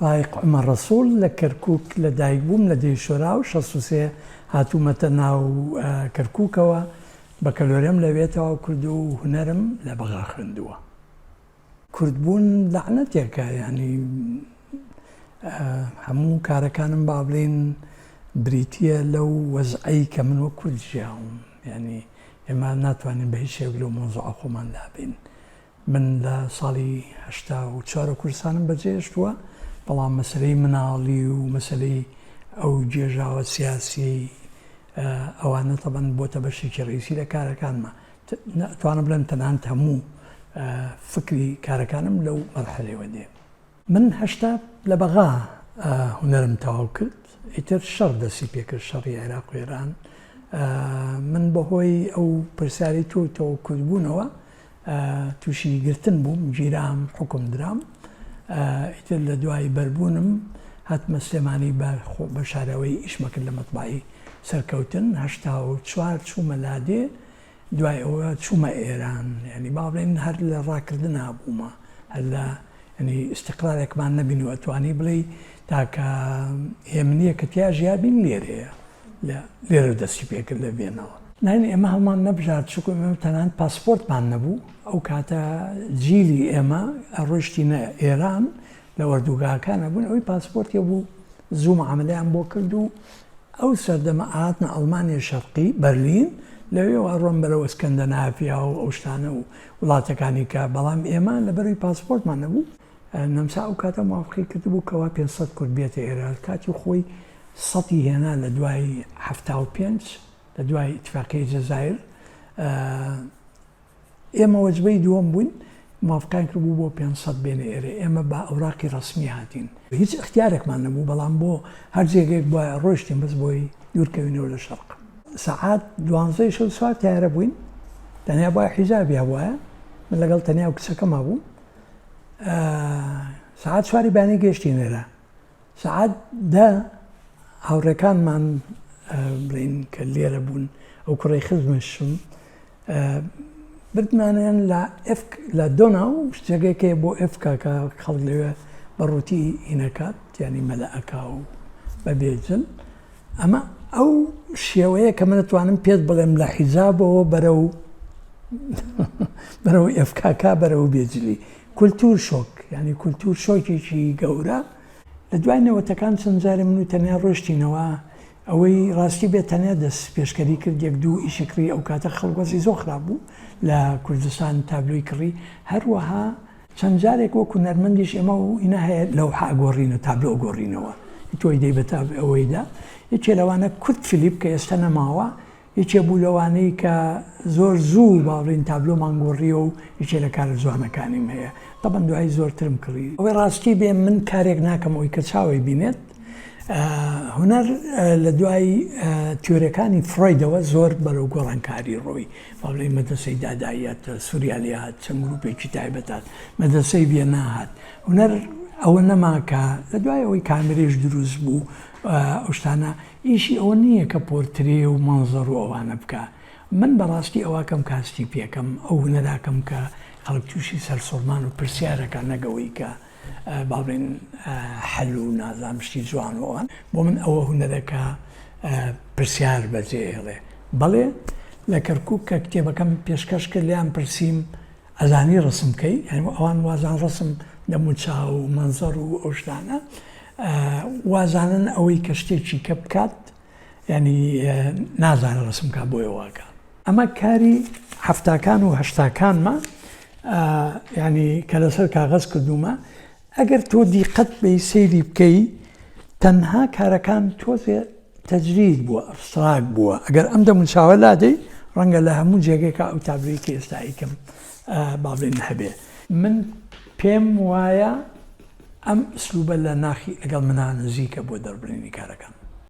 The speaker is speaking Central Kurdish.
فایق عومەر ڕەسوڵ، لە کەرکووک لە دایک بووم، لە دێی شۆراو، 63 هاتوومەتە ناو کەرکووکەوە، بەکەلۆرێم لەوێ تەواو کردووە و هونەرم لە بەغا خوێندووە. کوردبوون لەعنەتێکە، یانی هەموو کارەکانم با بڵێین بریتییە لەو وەزعەی کە من وەک کورد ژیاوم، یانی ئێمە ناتوانین بە هیچ شێوەیەک لەو مەوزوعە خۆمان لابەین. من لە ساڵی 84 کوردستانم بەجێهێشتووە، بەڵام مەسەلەی مناڵی و مەسەلەی ئەو گێژاوە سیاسیەی ئەوانە تەبەن بۆتە بەشێکی ڕئیسی لە کارەکانمە. ئەتوانم بڵێم تەنانەت هەموو فکری کارەکانم لەو مەرحەلەیەوە دێ. من 80 لە بەغا هونەرم تەواو کرد، ئیتر شەڕ دەستی پێکرد، شەڕی عێراق و ئێران. من بەهۆی ئەو پرسیارەی تۆ تەوە کوردبوونەوە تووشی گرتن بووم، گیرام، حوکم درام. ئیتر لە دوای بەربوونم هاتمە سلێمانی بە بە شاراوەیی ئیشمە کرد لە مەتبەعەی سەرکەوتن. 84 چوومە لادێ، دوای ئەوە چوومە ئێران. یانی با بڵێین هەر لە ڕاکردنا بوومە، هەر لە یانی ئیستیقرارێکمان نەبینیوە. ئەتوانی بڵێی تاکە هێمنییە کە تیا ژیابین لێرەیە. لە لێرەوە دەستی پێکرد لە ڤیەناوە. ناین ئێمە هەڵمان نەبژارد چونکو ئێمە تەنانەت پاسپۆرتمان نەبوو ئەو کاتە جیلی ئێمە ئەڕۆیشتینە ئێران لە ئۆردوگاکان ئەبوون ئەوەی پاسپۆرتی هەبوو زوو معاملەیان بۆ کرد و ئەو سەردەمە ئەهاتنە ئەڵمانیای شەرقی بەرلین لەوێوە ئەڕۆن بەرەو ئەسکەندەنافیا و ئەو شتانە و وڵاتەکانی کە بەڵام ئێمە لەبەرەوەی پاسپۆرتمان نەبوو نەمسا ئەو کاتە موافقەی کردبوو کەوا 500 کورد بێتە ئێرە کاتی خۆی سەتی هێنا لە دوای 75 لە دوای ئیتفاقیەی جەزایر ئێمە وەجبەی دووەم بووین موافقیان کردبوو بۆ 500 بێنە ئێرە ئێمە بە ئەوراقی ڕەسمی هاتین هیچ ئیختیارێکمان نەبوو بەڵام بۆ هەر جێگەیەک بوایە ڕۆیشتین بەس بۆی دوورکەوینەوە لە شەرق سەعات دوانزەی شەو سوار تەیارە بووین تەنیا بوایە حیجابی هەبوایە من لەگەڵ تەنیا و کچەکەما بووم سەعات چواری بەیانی گەیشتین ئێرە سەعات دە هاوڕێکانمان بڵین کە لێرە بوون ئەو کوڕی خزمشم بردمانیان لە ئەف لە دۆنا و شتێکێک بۆ ئەفکا کە خەڵک لەوێ بە ڕووتی هینەکات یانی مەلە ئەکا و بە بێجل ئەمە ئەو شێوەیە کە من ئەتوانم پێت بڵێم لە حیجابەوە بەرەو بەرەو ئێفکاکا بەرەو بێجلی کولتور شۆک یعنی کولتور شۆکێکی گەورە لە دوای نەوەتەکان چەند جارێ من و تەنیا ڕۆشتینەوە ئەوەی ڕاستی بێت تەنیا دەست پێشکەری کرد یەک دوو ئیشی کڕی ئەو کاتە خەڵک وەزی زۆر خراپ بوو لە کوردستان تابلۆی کڕی هەروەها چەند جارێک وەک هونەرمەندیش ئێمە و ئینا هەیە لەوحە ئەگۆڕینە تابلۆ ئەگۆڕینەوە تۆی دەی بە تاب ئەوەیدا یەکێ لەوانە کورد فلیپ کە ئێستا نەماوە یەکێ بوو لەوانەی کە زۆر زوو با بڵێین تابلۆمان گۆڕیەوە و یەکێ لە کارە جوانەکانیم هەیە تەبەن دوایی زۆرترم کڕی. ئەوەی ڕاستی بێ من کارێک ناکەم ئەوی کە چاوەی بینێت هونەر لە دوای تیۆرەکانی فرۆیدەوە زۆر بەرەو گۆڕانکاری ڕۆی با بڵێین مەدرەسەی داداییات سوریالی هات چەند گروپێکی تایبەت هات مەدرەسەی ڤیەننا هات هونەر ئەوە نەما کە لە دوای ئەوەی کامێرەیش دروست بوو ئەو شتانە ئیشی ئەوە نییە کە پۆرترێ و مەنزەر و ئەوانە بکا. من بەڕاستی ئەوە کەم کاستی پێکەم، ئەو هونەرە کەم کە خەڵک تووشی سەرسوڕمان و پرسیارەکا نەک ئەوەی کە با بڵێین حەل و نازانم شتی جوان و ئەوان. بۆ من ئەوە هونەرە کە پرسیار بەجێ ئێڵێ. بەڵێ لە کەرکووک کە کتێبەکەم پێشکەش کرد لێیان پرسیم ئەزانی ڕەسم بکەی؟ یانی ئەوان وازان ڕەسم دەموچاو و مەنزەر و ئەو شتانە وازانن ئەوەی کە شتێکی کە بکات ینی نازانە ڕسم کا بۆیە واکە ئەمە کاری هەفتاکان و هەشتاکانمە ینی کە لەسەر کاغەز کردومە ئەگەر تۆ دیقەت بەی سەیری بکەی تەنها کارەکان تۆزێ تەجرید بووە ئەبستراک بووە ئەگەر ئەم دەموچاوە لادەی ڕەنگە لە هەموو جێگەیەکا ئەو تابلۆی کە ئێستا ئەیکەم با بڵێین هەبێ من پێم وایە ئەم ئسلوبە لە ناخی لەگەڵ منا نزیکە بۆ دەربڕینی کارەکان.